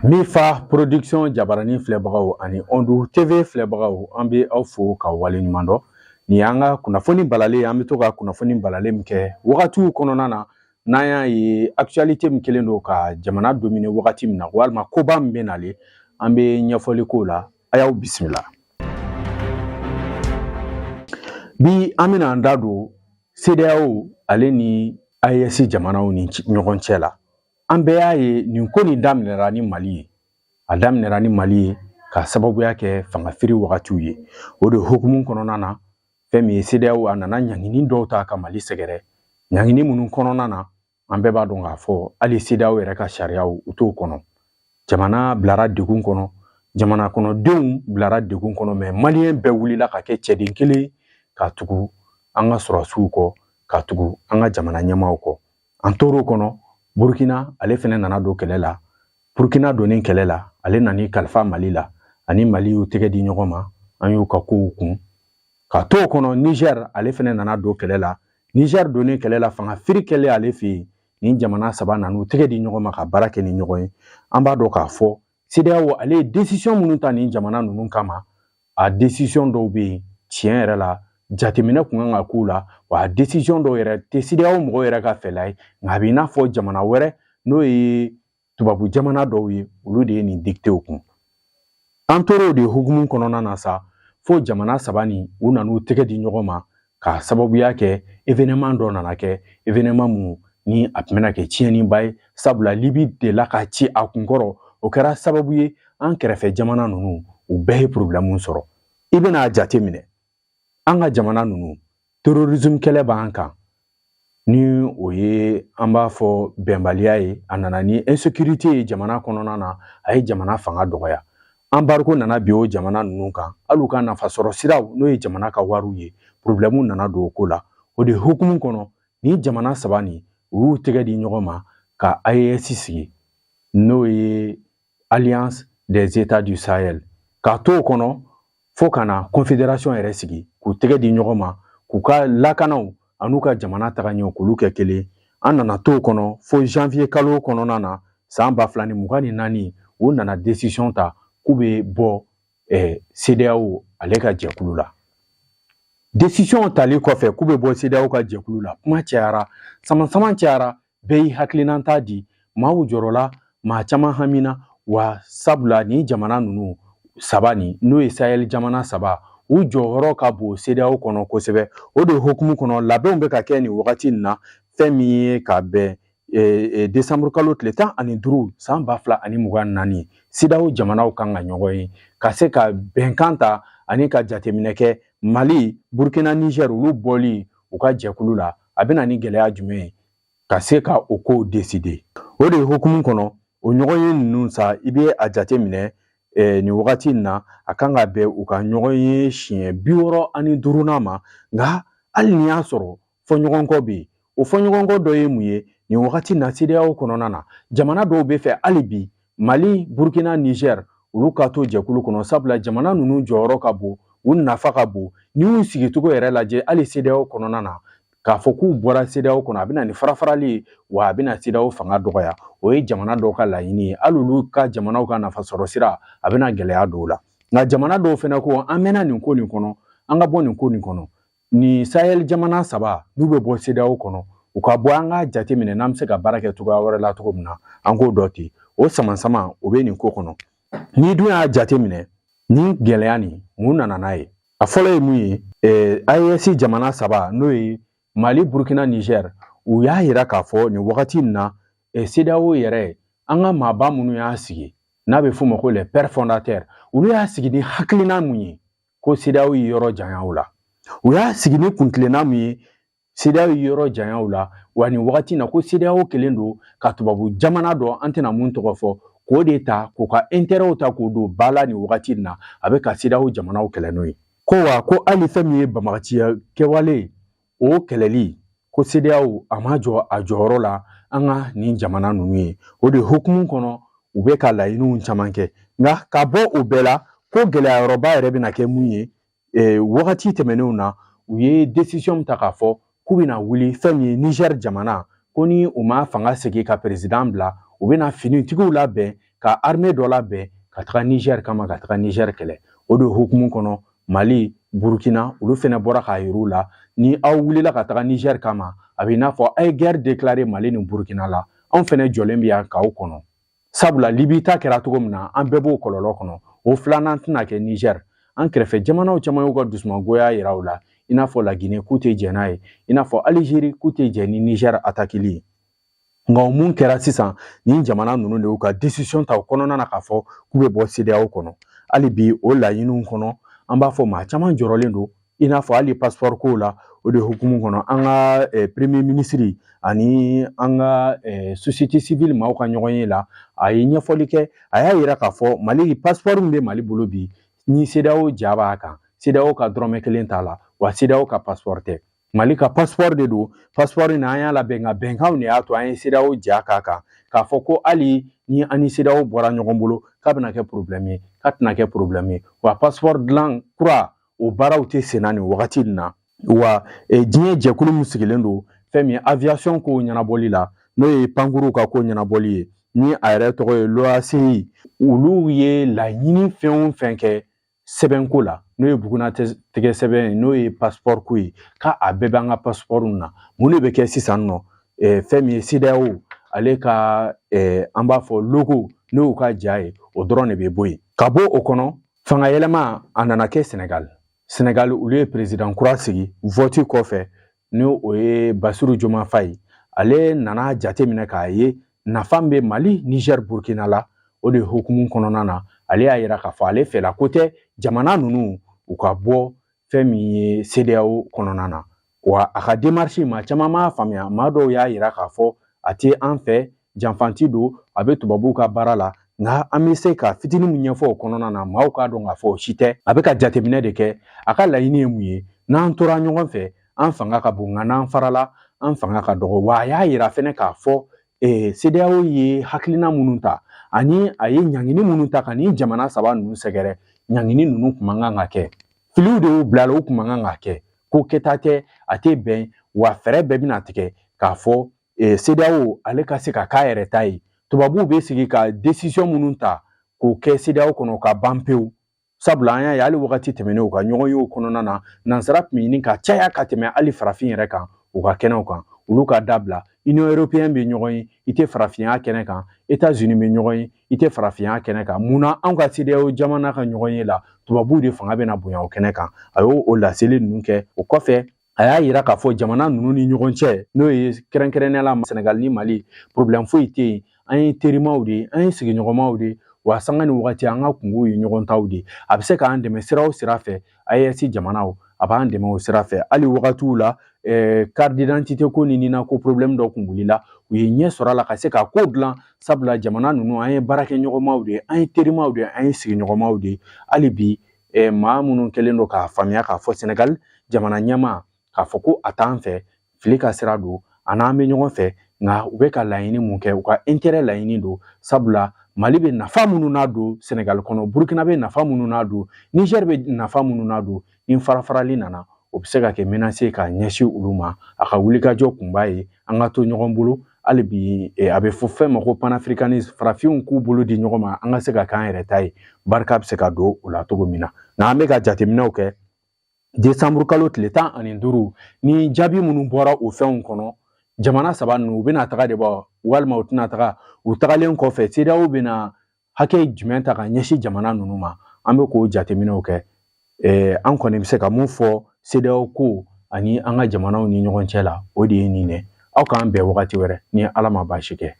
Mifa Production jabaranin filɛbagaw ani Ondu TV filɛbagaw, an bɛ aw fo ka waleɲuman dɔn. Nin y'an ka kunnafoni balalen, an bɛ to ka kunnafoni balalen min kɛ wagatiw kɔnɔna na, n'an y'a ye actualité min kɛlen don ka jamana dominer wagati min na, walima koba min bɛ nalen, an bɛ ɲɛfɔli k'o la. A y'aw bisimila. Bi an bɛna an da don CEDEAO ale ni AES jamanaw ni ɲɔgɔn cɛ la. An bɛɛ y'a ye nin ko nin daminɛra ni Mali ye. A daminɛra ni Mali ye ka sababuya kɛ fangafiri wagatiw ye. O de hukumu kɔnɔna na, fɛn min ye CEDEAO, a nana ɲangini dɔw ta ka Mali sɛgɛrɛ. Ɲangini minnu kɔnɔna na, an bɛɛ b'a dɔn k'a fɔ hali CEDEAO yɛrɛ ka sariyaw, u t'o kɔnɔ. Jamana bilara degun kɔnɔ, jamana kɔnɔdenw bilara degun kɔnɔ, mais maliyɛn bɛɛ wulila ka kɛ cɛden kelen ka tugu an ka sɔrɔdasiw kɔ, ka tugu an ka jamana ɲɛmaaw kɔ. An tor'o kɔnɔ, Burukina ale fɛnɛ nana don kɛlɛ la. Burukina donnen kɛlɛ la, ale nan'i kalifa Mali la, ani Mali y'u tɛgɛ di ɲɔgɔn ma, an y'u ka kow kun. Ka t'o kɔnɔ, Niger ale fɛnɛ nana don kɛlɛ la. Niger donnen kɛlɛ la, fanga firi kɛlen ale fɛ yen, nin jamana saba nan'u tɛgɛ di ɲɔgɔn ma ka baara kɛ ni ɲɔgɔn ye. An b'a dɔn k'a fɔ CEDEAO ale ye décision minnu ta nin jamana ninnu kama, a décision dɔw bɛ yen, tiɲɛ yɛrɛ la, jateminɛ kun kan ka k'u la, wa a décision dɔw yɛrɛ tɛ CEDEAO mɔgɔw yɛrɛ ka fɛla ye, nka a b'i n'a fɔ jamana wɛrɛ, n'o ye tubabu jamana dɔw ye, olu de ye nin dictéw kun. An tor'o de hukumu kɔnɔna na sa, fo jamana saba nin u nan'u tɛgɛ di ɲɔgɔn ma k'a sababuya kɛ événement dɔ nana kɛ, événement mun ni a tun bɛna kɛ tiɲɛniba ye, sabula Libi delila ka ci a kunkɔrɔ. O kɛra sababu ye an kɛrɛfɛ jamana ninnu, u bɛɛ ye problème sɔrɔ. I bɛna a jate minɛ, an ka jamana ninnu, terrorisme kɛlɛ b'an kan, ni o ye an b'a fɔ bɛnbaliya ye, a nana ni insécurité ye jamana kɔnɔna na, a ye jamana fanga dɔgɔya. Embargo nana bin o jamana ninnu kan, hali u ka nafasɔrɔ siraw, n'o ye jamana ka wariw ye, problème nana don o ko la. O de hukumu kɔnɔ, ni jamana saba nin, u y'u tɛgɛ di ɲɔgɔn ma ka AES sigi, n'o ye Alliance des États du Sahel. K'a t'o kɔnɔ fo ka na confédération yɛrɛ sigi, k'u tɛgɛ di ɲɔgɔn ma, k'u ka lakanaw an'u ka jamana taga ɲɛ, k'olu kɛ kelen. An nana t'o kɔnɔ fo janvier kalo kɔnɔna na san 2024, u nana décision ta k'u bɛ bɔ CEDEAO ale ka jɛkulu la. Décision tali kɔfɛ k'u bɛ bɔ CEDEAO ka jɛkulu la, kuma cayara, sama-sama cayara, bɛɛ y'i hakilinata di, maaw jɔrɔla, maa caman hamina wa, sabula nin jamana ninnu saba nin, n'o ye Sahel jamana saba, u jɔyɔrɔ ka bon CEDEAO kɔnɔ kosɛbɛ. O de hukumu kɔnɔ, labɛnw bɛ ka kɛ nin wagati in na, fɛn min ye ka bɛn décembre kalo tile 15 san 2024, CEDEAO jamanaw kan ka ɲɔgɔn ye ka se ka bɛnkan ta ani ka jateminɛ kɛ Mali, Burkina, Niger olu bɔli u ka jɛkulu la, a bɛ na ni gɛlɛya jumɛn ye, ka se ka o kow décider. O de hukumu kɔnɔ, o ɲɔgɔnye ninnu sa, i bɛ a jate minɛ nin wagati in na, a kan ka bɛn u ka ɲɔgɔn ye siɲɛ 65nan ma. Nka hali ni y'a sɔrɔ fɔɲɔgɔnkɔ bɛ yen, o fɔɲɔgɔnkɔ dɔ ye mun ye? Nin wagati na, CEDEAO kɔnɔna na, jamana dɔw bɛ fɛ hali bi Mali, Burkina, Niger olu ka to jɛkulu kɔnɔ, sabula jamana ninnu jɔyɔrɔ ka bon, u nafa ka bon. N'i y'u sigicogo yɛrɛ lajɛ hali CEDEAO kɔnɔna na, k'a fɔ k'u bɔra CEDEAO kɔnɔ, a bɛ na ni farafarali ye, wa a bɛna CEDEAO fanga dɔgɔya. O ye jamana dɔw ka laɲini ye, hali olu ka jamanaw ka nafasɔrɔ sira, a bɛna gɛlɛya don o la. Nka jamana dɔw fana ko an mɛnna nin ko nin kɔnɔ, an ka bɔ nin ko nin kɔnɔ. Nin Sahel jamana saba n'u bɛ bɔ CEDEAO kɔnɔ, u ka bɔ, an ka jate minɛ n'an bɛ se ka baara kɛ cogoya wɛrɛ la cogo min na, an k'o dɔ ten. O sama-sama o bɛ nin ko kɔnɔ. N'i dun y'a jate minɛ, nin gɛlɛya nin, mun nana n'a ye? A fɔlɔ ye mun ye? AES jamana saba, n'o ye Mali, Burkina, Niger, u y'a yira k'a fɔ nin wagati in na, CEDEAO yɛrɛ, an ka maaba minnu y'a sigi, n'a bɛ f'o ma ko les pères fondateurs, olu y'a sigi ni hakilina mun ye, ko CEDEAO ye yɔrɔ janya o la. U y'a sigi ni kuntilenna mun ye, CEDEAO ye yɔrɔ janya o la. Wa nin wagati in na, ko CEDEAO kɛlen don ka tubabu jamana dɔ, an tɛna mun tɔgɔ fɔ, k'o de ta, k'u ka intérêt ta k'o don ba la nin wagati in na, a bɛ ka CEDEAO jamanaw kɛlɛ n'o ye. Ko wa ko hali fɛn min ye banbagaciya kɛwale ye, o kɛlɛli, ko CEDEAO a ma jɔ a jɔyɔrɔ la an ka nin jamana ninnu ye. O de hukumu kɔnɔ, u bɛ ka laɲiniw caman kɛ. Nka ka bɔ o bɛɛ la, ko gɛlɛya yɔrɔba yɛrɛ bɛna kɛ mun ye? Wagati tɛmɛnenw na, u ye décision ta k'a fɔ k'u bɛna wuli fɛn min ye Niger jamana, ko ni u ma fanga segin ka président bila, u bɛna finitigiw labɛn. ka armée dɔ labɛn ka taga Niger kama, ka taga Niger kɛlɛ. O de hukumu kɔnɔ, Mali, Burukina, olu fɛnɛ bɔra k'a yir'u la, ni aw wulila ka taga Niger kama, a bɛ i n'a fɔ a ye guerre déclarer Mali ni Burukina la. Anw fɛnɛ jɔlen bɛ yan k'aw kɔnɔ, sabula Libi ta kɛra cogo min na, an bɛɛ b'o kɔlɔlɔ kɔnɔ. O filanan tɛna kɛ Niger. An kɛrɛfɛ jamanaw caman y'u ka dusumangoya yira u la, i n'a fɔ Laginɛ, k'u tɛ jɛn n'a ye, i n'a fɔ Alizeri, k'u tɛ jɛn ni Niger atakili ye. Nka o mun kɛra sisan? Nin jamana ninnu de y'u ka décision ta o kɔnɔna na k'a fɔ k'u bɛ bɔ CEDEAO kɔnɔ. Hali bi o laɲiniw kɔnɔ, an b'a fɔ maa caman jɔrɔlen don, i n'a fɔ hali passeport kow la. O de hukumu kɔnɔ, an ka premier ministre ani an ka société civile maaw ka ɲɔgɔn ye la, a ye ɲɛfɔli kɛ. A y'a yira k'a fɔ Mali passeport min bɛ Mali bolo bi, ni CEDEAO ja b'a kan, CEDEAO ka dɔrɔmɛ kelen t'a la, wa CEDEAO ka passeport tɛ, Mali ka passeport de don. Passeport in na, an y'a labɛn, nka bɛnkanw de y'a to an ye CEDEAO ja k'a kan, k'a fɔ ko hali ni an ni CEDEAO bɔra ɲɔgɔn bolo, k'a bɛna kɛ problème ye, k'a tɛna kɛ problème ye. Wa passeport dilan kura, o baaraw tɛ senna nin wagati in na. Wa diɲɛ jɛkulu min sigilen don fɛn min ye aviation kow ɲɛnabɔli la, n'o ye pankuruw ka ko ɲɛnabɔli ye, ni a yɛrɛ tɔgɔ ye l'OACI, olu ye laɲini fɛn o fɛn kɛ sɛbɛnko la, n'o ye bugunnatigɛ sɛbɛn ye, n'o ye passeport ko ye, k'a a bɛɛ b'an ka passeport na. Mun de bɛ kɛ sisan nɔ? Fɛn min ye CEDEAO ale ka an b'a fɔ logo, n'o y'u ka ja ye, o dɔrɔn de bɛ bɔ yen. Ka bɔ o kɔnɔ, fanga yɛlɛma a nana kɛ Senegal. Senegal, olu ye président kura sigi vote kɔfɛ, ni o ye Basiru Joma Faye. Ale nana jateminɛ k'a ye nafa bɛ Mali, Niger, Burkina la. O de hukumu kɔnɔna na, ale y'a yira k'a fɔ ale fɛla ko tɛ jamana ninnu u ka bɔ fɛn min ye CEDEAO kɔnɔna na. Wa a ka démarche, maa caman m'a faamuya. Maa dɔw y'a yira k'a fɔ a tɛ an fɛ, janfanti don, a bɛ tubabuw ka baara la. Nka an bɛ se ka fitinin min ɲɛfɔ o kɔnɔna na, maaw k'a dɔn k'a fɔ o si tɛ. A bɛ ka jateminɛ de kɛ. A ka laɲini ye mun ye? N'an tora ɲɔgɔn fɛ, an fanga ka bon, nka n'an farala, an fanga ka dɔgɔ. Wa a y'a yira fɛnɛ k'a fɔ CEDEAO ye hakilina minnu ta ani a ye ɲangini minnu ta ka nin jamana saba ninnu sɛgɛrɛ, ɲangini ninnu kun man kan ka kɛ. Filiw de y'u bila la, u kun man kan ka kɛ, ko kɛta tɛ, a tɛ bɛn. Wa fɛɛrɛ bɛɛ bɛna tigɛ k'a fɔ CEDEAO ale ka se ka k'a yɛrɛ ta ye. Tubabuw bɛ sigi ka décision minnu ta k'o kɛ CEDEAO kɔnɔ ka ban pewu, sabula an y'a ye hali wagati tɛmɛnen, u ka ɲɔgɔn ye o kɔnɔna na, nansara tun bɛ ɲini ka caya ka tɛmɛ hali farafin yɛrɛ kan u ka kɛnɛw kan. Olu ka dabila. Union européenne bɛ ɲɔgɔn ye, i tɛ farafinya kɛnɛ kan. États-Unis bɛ ɲɔgɔn ye, i tɛ farafinya kɛnɛ kan. Munna anw ka CEDEAO jamana ka ɲɔgɔn ye la, tubabuw de fanga bɛna bonya o kɛnɛ kan? A y'o o laseli ninnu kɛ. O kɔfɛ, a y'a yira k'a fɔ jamana ninnu ni ɲɔgɔn cɛ, n'o ye kɛrɛnkɛrɛnnenya la Senegal ni Mali, problème foyi tɛ yen. An ye terimaw de ye, an ye sigiɲɔgɔnmaw de ye, wa sanga ni wagati an ka kungow ye ɲɔgɔn taw de ye. A bɛ se k'an dɛmɛ sira o sira fɛ, AES jamanaw, a b'an dɛmɛ o sira fɛ. Hali wagatiw la, carte d'identité ko ni nina ko problème dɔ kun wulila, u ye ɲɛ sɔrɔ a la ka se ka ko dilan, sabula jamana ninnu, an ye baarakɛɲɔgɔnmaw de ye, an ye terimaw de ye, an ye sigiɲɔgɔnmaw de ye. Hali bi maa minnu kɛlen don k'a faamuya k'a fɔ Senegal jamana ɲɛmaa k'a fɔ ko a t'an fɛ, fili ka sira don, a n'an bɛ ɲɔgɔn fɛ. Nka u bɛ ka laɲini mun kɛ, u ka intérêt laɲini don, sabula Mali bɛ nafa minnu n'a don Senegal kɔnɔ, Burukina bɛ nafa minnu n'a don, Niger bɛ nafa minnu n'a don, ni fara farali nana, o bɛ se ka kɛ menace k'a ɲɛsin olu ma. A ka wulikajɔ kunba ye an ka to ɲɔgɔn bolo. Hali bi a bɛ fɔ fɛn ma ko panafricanisme, farafinw k'u bolo di ɲɔgɔn ma, an ka se ka k'an yɛrɛ ta ye, barika bɛ se ka don o la cogo min na. Nka an bɛ ka jateminɛw kɛ desanburu kalo tile 15, ni jaabi minnu bɔra o fɛnw kɔnɔ, jamana saba ninnu, u bɛna taga de bɔ walima u tɛna taga? U tagalen kɔfɛ, CEDEAO bɛna hakɛ jumɛn ta ka ɲɛsin jamana ninnu ma? An bɛ k'o jateminɛw kɛ. An kɔni bɛ se ka mun fɔ CEDEAO ko ani an ka jamanaw ni ɲɔgɔn cɛ la, o de ye nin ye. Aw k'an bɛn wagati wɛrɛ ni Ala ma baasi kɛ.